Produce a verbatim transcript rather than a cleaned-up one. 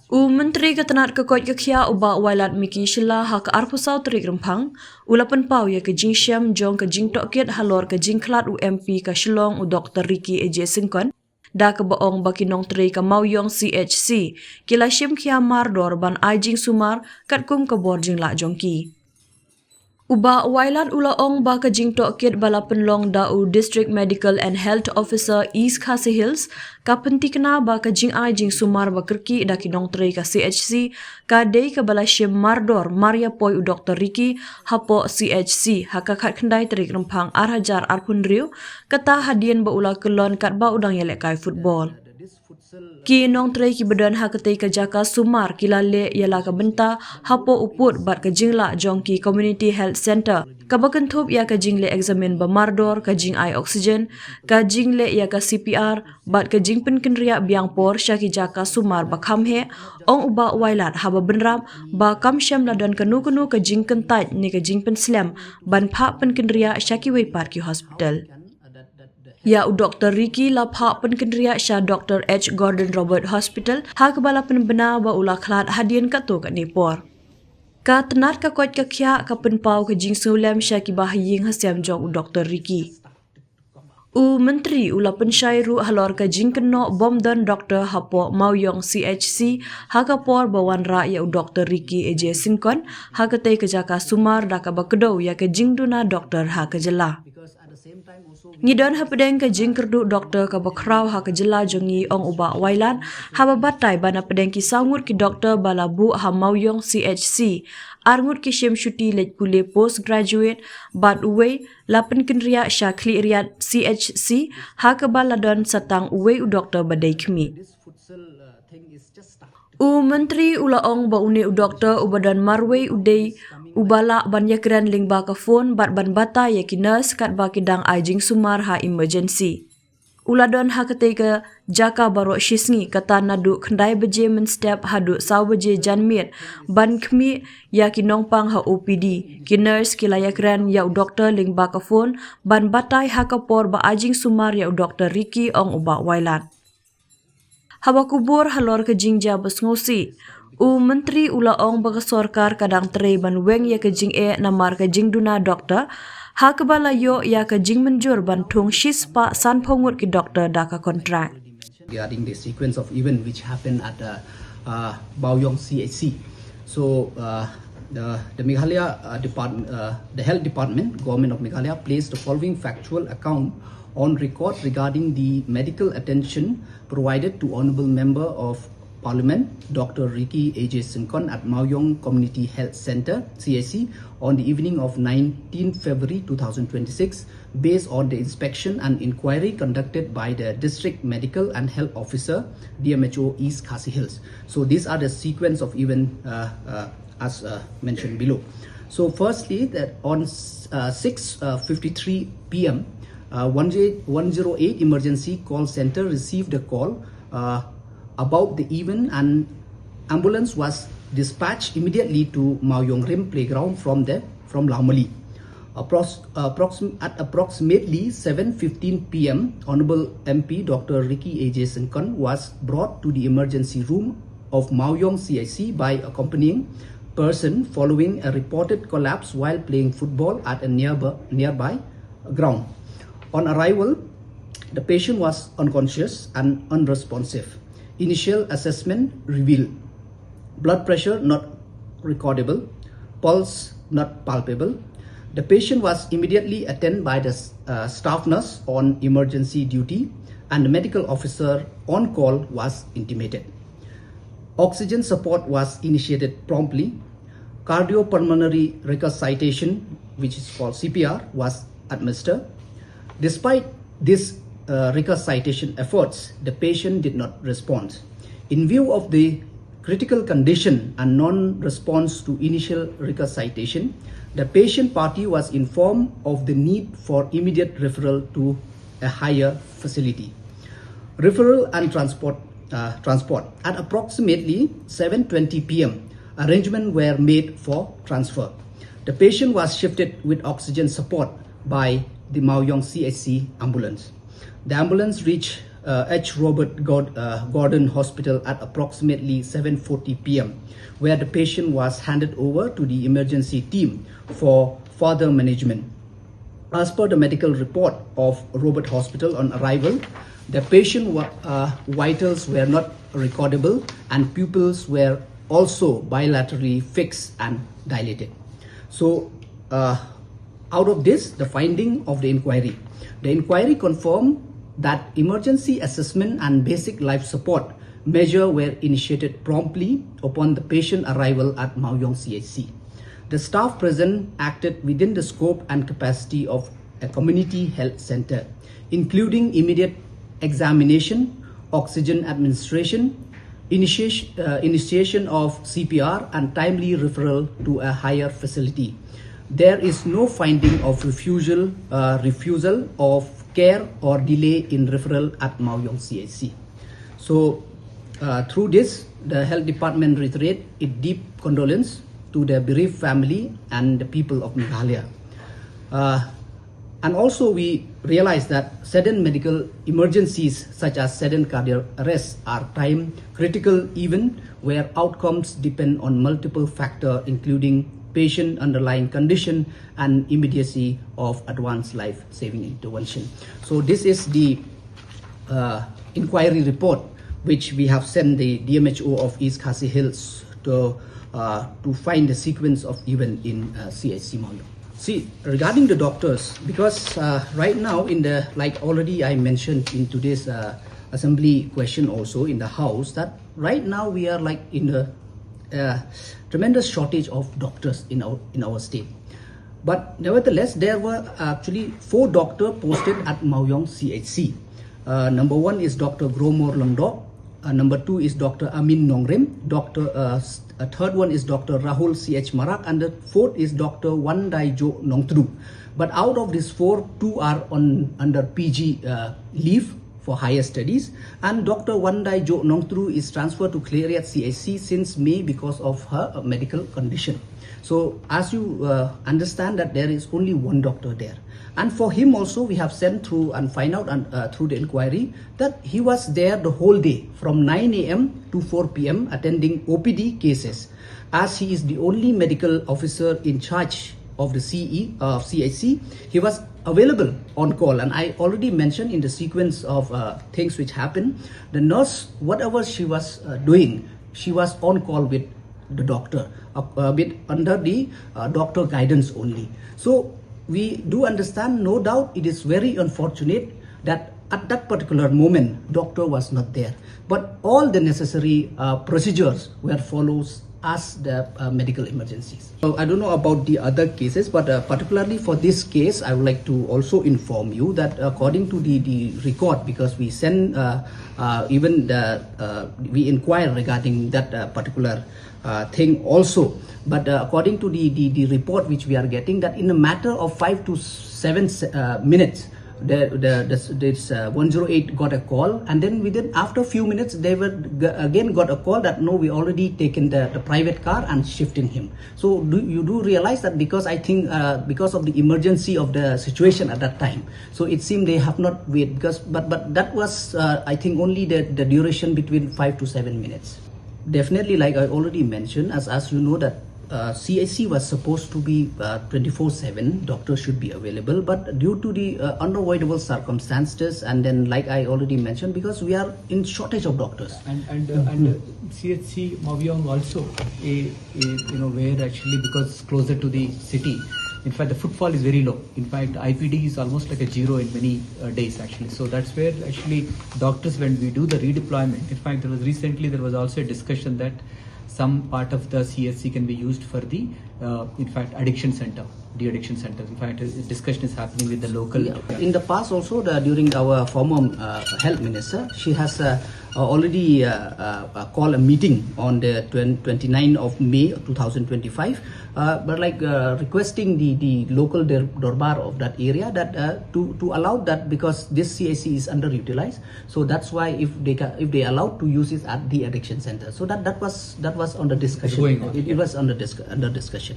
U Myntri ka tnat ka koit ka khiah u Bah Wailadmiki Shylla ha ka arphew saw tarik Rymphang u la pynpaw ïa ka jingshem jong ka jingtohkit halor ka jingkhlad u M P ka Shillong u Doktor Ricky A J Syngkon, da kaba ong ba ki nongtrei ka Mawiong C H C ki la shim khia mardor ban ai jingsumar katkum ka bor jinglah jong ki. U Bah Wailad u la ong ba ka jingtohkit ba la pynlong da u District Medical and Health Officer East Khasi Hills ka pyntikna ba ka jingai jingsumar ba kyrkieh da ki nongtrei ka C H C ka dei kaba la shim mardor mar ïa poi u Doktor Ricky hapoh C H C ha ka khatkhyndai tarik Rymphang arhajar arphew hynriew, kata hadien ba u la kyllon katba u dang ïalehkai football. Ki nongtrei kiba don ha katei ka jaka sumar ki la leh ïa la ka bynta hapoh u pud bad ka jinglah jong ki Community Health Centre kaba kynthup ïa ka jingleh eksamin ba mardor, ka jingai oxygen, ka jingleh ïa ka C P R bad ka jingpynkynriah biang por sha ki jaka sumar ba kham heh, ong u Bah Wailad haba bynrap ba kam shym la don kano kano ka jingkyntait ne ka jingpynslem ban phah pynkynriah sha kiwei pat ki hospital. Ïa u Doktor Ricky la phah pynkynriah sha Doktor H Gordon Roberts Hospital ha kaba la pynbna ba u la khlad hadien katto katne por. Ka tnat ka koit ka khiah ka pynpaw ka jingsngewlem sha kiba ha ïing ha sem jong u Doktor Ricky. U Myntri u la pynshai ruh halor ka jingkynnoh bym don doktor hapoh Mawiong C H C ha ka por ba wanrah ïa u Doktor Ricky A J Syngkon ha katei ka jaka sumar da kaba kdew ïa ka jingduna doktor ha ka jylla. Ngi don hapdeng ka jingkyrduh doktor kaba khraw ha ka jylla jong ngi, ong u Bah Wailad haba batai ba na pdeng ki saw ngut ki doktor ba la buh ha Mawiong C H C, ar ngut ki shim shuti leit pule post graduate bad uwei la pynkynriah sha Khliehriat C H C ha kaba la don sa tang uwei u doktor ba dei khmih. U Myntri u la ong ba une u doktor uba don marwei u dei uba lah ban ïakren lyngba ka phone bad ban batai ïa ki nurse katba ki dang ai jingsumar ha emergency. U la don ha katei ka jaka baroh shisngi, kata naduh khyndai baje mynstep haduh saw baje janmiet, ban khmih ïa ki nongpang ha O P D. Ki nurse ki la ïakren ïa u doktor lyngba ka phone ban batai ha ka por ba ai jingsumar ïa u Doktor Ricky, ong u Bah Wailad. Haba kubur halor ka jingjia ba sngewsih, u Myntri u la ong ba ka sorkar ka dang trei ban weng ïa ka jingeh namar ka jingduna doktor ha kaba la ïoh ïa ka jingmynjur ban thung shispah sanphew ngut ki doktor da ka kontrak. Regarding the sequence of event which happened at the uh, Baoyong C H C. So uh, the, the Meghalaya uh, department, uh, the health department, government of Meghalaya placed the following factual account on record regarding the medical attention provided to Honorable Member of Parliament Doctor Ricky A J Syngkon at Maoyong Community Health Centre, C H C, on the evening of nineteenth February two thousand twenty-six, based on the inspection and inquiry conducted by the District Medical and Health Officer, D M H O East Khasi Hills. So these are the sequence of event uh, uh, as uh, mentioned below. So firstly, that on uh, six fifty-three p m, uh, one zero eight Emergency Call Center received a call uh, about the event, and ambulance was dispatched immediately to Maoyong Rim Playground from the from Laumali. Appros- approxim- at approximately seven fifteen p m, Honorable M P Doctor Ricky A J Syngkon was brought to the emergency room of Maoyong C H C by accompanying person following a reported collapse while playing football at a nearby, nearby ground. On arrival, the patient was unconscious and unresponsive. Initial assessment revealed blood pressure not recordable, pulse not palpable. The patient was immediately attended by the uh, staff nurse on emergency duty, and the medical officer on call was intimated. Oxygen support was initiated promptly. Cardiopulmonary resuscitation, which is called C P R, was administered. Despite this uh, resuscitation efforts, the patient did not respond. In view of the critical condition and non-response to initial resuscitation, the patient party was informed of the need for immediate referral to a higher facility. Referral and transport uh, transport. At approximately seven twenty p m, arrangements were made for transfer. The patient was shifted with oxygen support by the Maoyong C H C ambulance. The ambulance reached uh, H. Robert Gord- uh, Gordon Hospital at approximately seven forty p m, where the patient was handed over to the emergency team for further management. As per the medical report of Robert Hospital on arrival, the patient wa- uh, vitals were not recordable and pupils were also bilaterally fixed and dilated. So, uh, out of this, the finding of the inquiry. The inquiry confirmed that emergency assessment and basic life support measure were initiated promptly upon the patient arrival at Mawiong C H C. The staff present acted within the scope and capacity of a community health center, including immediate examination, oxygen administration, initiation, uh, initiation of C P R, and timely referral to a higher facility. There is no finding of refusal, uh, refusal of care or delay in referral at Mawiong C H C. So, uh, through this, the health department reiterate its deep condolence to the bereaved family and the people of Meghalaya. Uh, and also, we realize that sudden medical emergencies such as sudden cardiac arrest are time critical event where outcomes depend on multiple factors, including patient underlying condition and immediacy of advanced life-saving intervention. So this is the uh, inquiry report which we have sent the D M H O of East Khasi Hills to uh, to find the sequence of event in uh, C H C Mawiong. See, regarding the doctors, because uh, right now in the, like already I mentioned in today's uh, assembly question also in the house, that right now we are like in the uh, tremendous shortage of doctors in our in our state. But nevertheless, there were actually four doctors posted at Mawiong C H C. Uh, number one is Doctor Gromor Langdok. Uh, number two is Doctor Amin Nongrim. Doctor, uh, s- uh, third one is Doctor Rahul C H Marak, and the fourth is Doctor Wandai Jo Nongtru. But out of these four, two are on under P G uh, leave for higher studies, and Doctor Wandai Jo Nongtru is transferred to Khliehriat C H C since May because of her uh, medical condition. So, as you uh, understand that there is only one doctor there, and for him also we have sent through and find out and, uh, through the inquiry that he was there the whole day from nine a m to four p m attending O P D cases, as he is the only medical officer in charge of the C E uh, of C H C. He was available on call, and I already mentioned in the sequence of uh, things which happened. The nurse, whatever she was uh, doing, she was on call with the doctor, uh, uh, with under the uh, doctor guidance only. So we do understand, no doubt, it is very unfortunate that at that particular moment, doctor was not there. But all the necessary uh, procedures were followed as the uh, medical emergencies. So I don't know about the other cases, but uh, particularly for this case, I would like to also inform you that according to the, the record, because we send uh, uh, even the uh, we inquire regarding that uh, particular uh, thing also. But uh, according to the, the, the report which we are getting, that in a matter of five to seven se- uh, minutes, the, the, this, this uh, one zero eight got a call, and then within after a few minutes they were g- again got a call that no, we already taken the, the private car and shifting him. So do, you do realize that, because I think uh, because of the emergency of the situation at that time, so it seemed they have not wait because but but that was uh, I think only the, the duration between five to seven minutes. Definitely, like I already mentioned, as as you know that uh, C H C was supposed to be uh, twenty-four seven, doctors should be available, but due to the uh, unavoidable circumstances, and then like I already mentioned, because we are in shortage of doctors. And and uh, and uh, C H C Mawiong also a, a you know where actually because it's closer to the city, in fact the footfall is very low. In fact, I P D is almost like a zero in many uh, days actually. So that's where actually doctors, when we do the redeployment, in fact there was recently there was also a discussion that some part of the C H C can be used for the uh, in fact addiction center, de-addiction center. In fact, a discussion is happening with the local. Yeah. In the past also, the, during our former uh, health minister, she has uh, uh, already uh, uh, uh, called a meeting on the twenty, twenty-nine of May two thousand twenty-five, uh, but like uh, requesting the, the local der- dorbar of that area that uh, to, to allow that, because this C H C is underutilized. So that's why if they ca- if they allowed to use it at the addiction center. So that, that was that was on the discussion. Going on, it, it yeah. was on the disc- under discussion.